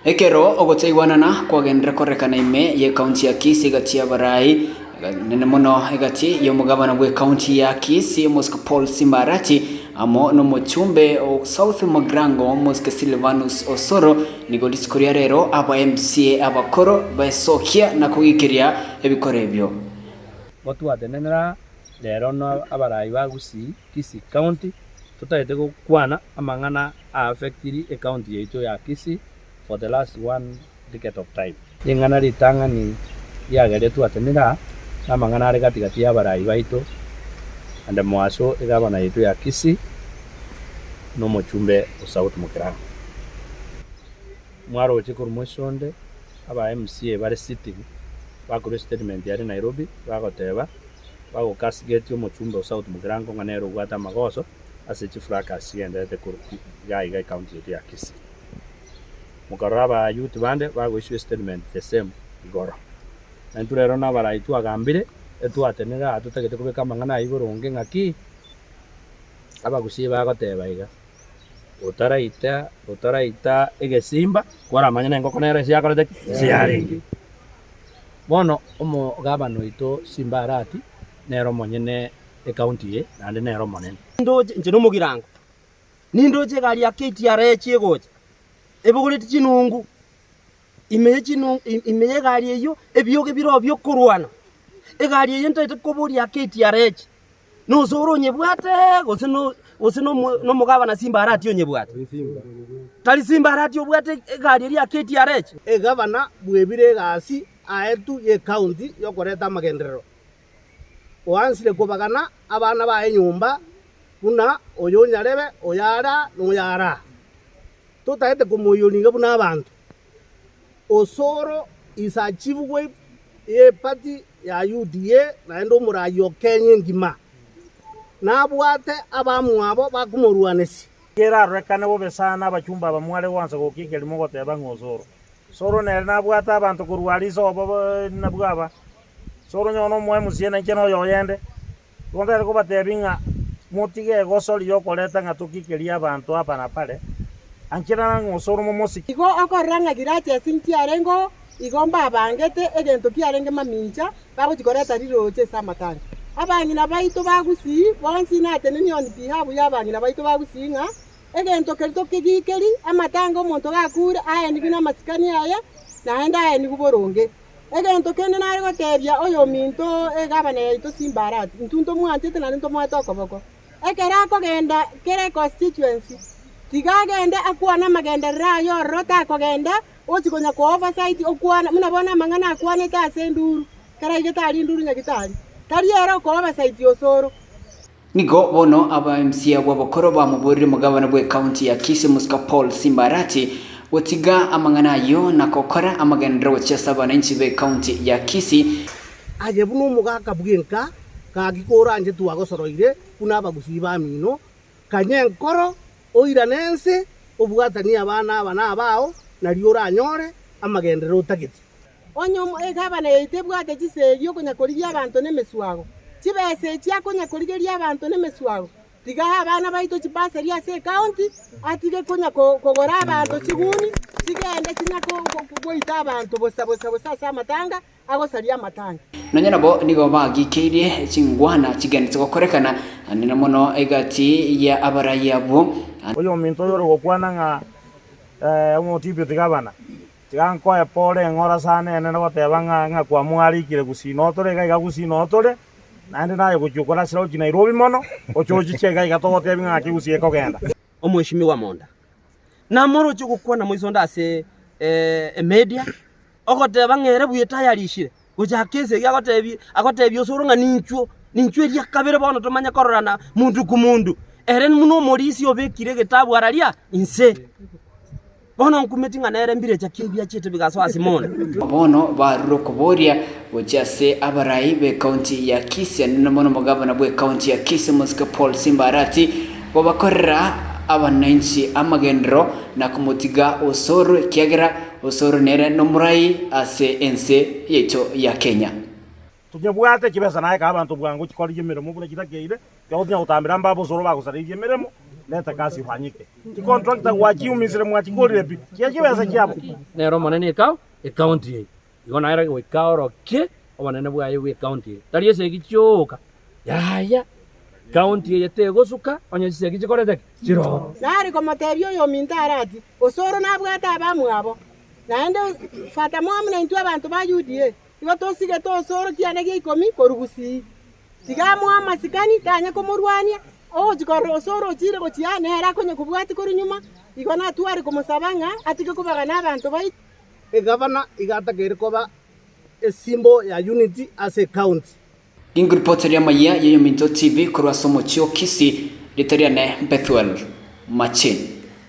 Ekero ogotaigwanana kwagenderire korekana ime y'ecounty ya Kisii egati y'abarai nene mono egati y'omogabana bw'ecounty ya Kisii Omosike Paul Simba Arati amo nomochumbe o South Mugirango Omosike Silvanus Osoro nigo rituko ria rero aba MCA abakoro baesokia na kogikeria ebikoro ebio. Gotwatenenera rero na abarai ba Gusii, Kisii County, totagete gokwana amang'ana a affectiri ecounty yaito ya Kisii for the last one decade of time. Ring'ana ritang'ani riagerire twatenenera aa namang'ana are gati gati y'abarai baito and moaso egavana yaito ya Kisii na omochumbe o South Mugirango. Mwaroche korwa moisonde aba MCA bare sitting bakorwa estatement aria Nairobi bagoteba bagokasigetia omochumbe o South Mugirango ng'a nere obwate amagoso ase chifracas chigendererete korwa iga iga ecounty yaito ya Kisii. Mokarora aba youth bande bagoissue estatement the same igoro. Na intwe rero nabarai twagambire, etwatenenire aa totagete kobeka amang'ana ayio boronge ng'aki, abagusii bagoteba iga, otaraita otaraita egesimba kwaramanya na engoko nere ase yakorete ki? Ase yarenge. Bono omogabana oito Simba Arati nere omonyene ecounty eye naende nere omonene. Nindoche inche nomogirango, nindoche egari ya KTRA egocha, ebogoretie chinungu, ime ye chinu ime y'egari eyio ebioge bire biokorwana. Egari eyio ntaete koboria KTRA, nose ore onyebwate gose no gose nomo nomogabana Simba Arati onyebwate? Tari Simba Arati obwate egari eria ya KTRA? Egavana bwebire egasi aetwe y'ecounty yokoreta amagenderero. Oansire kobagana abana baye nyomba, buna oyo onyarebe, oyo ara, na oyo ara. Totagete komoiyoria iga buna abanto. Osoro is a chief whip y'eparty ya UDA naende omoraai o Kenya engima. Nabwate abamwabo bakomorwanesia. Kerarorekane bobe sana abachumba aba mware gwansa gokia ekerimo goteba ng'a Osoro. Osoro nere nabwate abanto korwa aria isobo nabwo aba. Osoro onye nomoe mosie nainche noyo oyende. Igo ntagete kobatebia ng'a motige egosori y'okoreta ng'a tokikerie abanto aba na bare, ancherana ng'a osoro momosike. Igo okorora ng'a girachesi nchiarenge oo, igo mbabangete egento kiarenge mamincha, bagochia koreta riroche ase amatanga. Abang'ina baito ba Gusii bonsi natenenie on behalf y'abang'ina baito ba Gusii ng'a egento keria tokegikeri, amatanga omonto gakure aenigwe namasikani aye, naende aenigwe boronge. Egento kende nare gotebia oyominto egavana yaito Simba Arati, intwe ntomwanchete naende ntomoete okoboko. Ekero akogenda kera econstituency, tiga agende akwane amagenderero aye ororo takogenda ochia konya ko oversight okwana buna bono amang'ana akwanete ase enduru, kera aigete aria enduru nyagitari, tari ere oko oversight osoro. Nigo bono aba MCA bw'abakoro bamoborire omogabana bw'ecounty ya Kisii Musika Paul Simba Arati gotiga amang'ana ayio na gokora amagenderero gochia ase abananchi b'ecounty ya Kisii. Aye buna omogaka bw'enka, gaki koranche twagosoroire buna abagusii bamino, kanya enkoro, oirane ense, obwatanie abana aba nabao, nario oranyore amagenderero otagete. Onye egavana yaito ebwate chisegi okonya korigia abanto nemeswago, chibesa echi akonya korigeria abanto nemeswago, tiga ae abana baito chibasari ase ecounty, atige konya kogora abanto chiguni, chigende chinya goita abanto bosa bosa bosa ase amatanga, agosaria amatanga. Nonya nabo nigo bagikeirie chingwana chigenderete gokorekana, naende mono egati ya abarai abwo. Oyominto oyore gokwana ng'a omotibi tigabana. Tiga nkoe pore eng'ora sana enene goteba ng'a ng'a kwamwarikire gusii notore iga iga gusii notore, naende naye gochia okorasera gochia Nairobi mono, oche ochiche iga iga togotebi ng'a ng'aki gusii ekogenda. Omweshimiwa Monda, namoroche gokwana moisonde ase emedia, ogoteba ng'a ere bwetayarishire gochaka esegi agotebi agotebia osoro ng'a ninchuo, ninchuo eria kabere bono tomanye kororana mundu ku mundu. Ere buna omorisia obekire egetabu araria inse. Bono nkumeti ng'a nere mbirecha ki ebiachete bigasoa ase mono. Bono barure okoboria gochia ase abarai b'ecounty ya Kisii naende mono omogavana bw'ecounty ya Kisii Omosike Paul Simba Arati gobakorera abananchi amagenderero na komotiga Osoro ekiagera Osoro nere nomorai ase ense yaito ya Kenya. Tonyebwate chibesa naye kaa abanto bwango chikorigia emeremo buna chitakeire, ekero otinya gotambera mbabe osoro bagosareirie emeremo. Leta kazi ifanyike. Chicontractor gwachiumisire mwachikorire pi, chia chibesa chiabo. Nere omonene ekao ecounty eye. Igo naye goika orokie obonene bwaye bw'ecounty eye. Tari esegi chioka, yaya, county eye tegosuka onye chisegi chikorete ki? Chiroo. Nare komotebia oyominto Arati, Osoro nabwate abamwabo, naende fata mwamu naintwe abanto ba UDA, igo tosigete osoro kiane gia ikomi korwa gusii. Tiga amoe amasikani, tanye komorwania, ogochia korora osoro ochire gochia aa, nere akonye kobwatia korwa nyuma, igo natware komosaba ng'a atige kobagana abanto baito. Egavana iga atakeire koba esimbo ya unity ase ecounty. Ginkuripoti ri'amayia y'Eyominto TV korwa ase omochie o Kisii, rieta riane Bethuel Machin.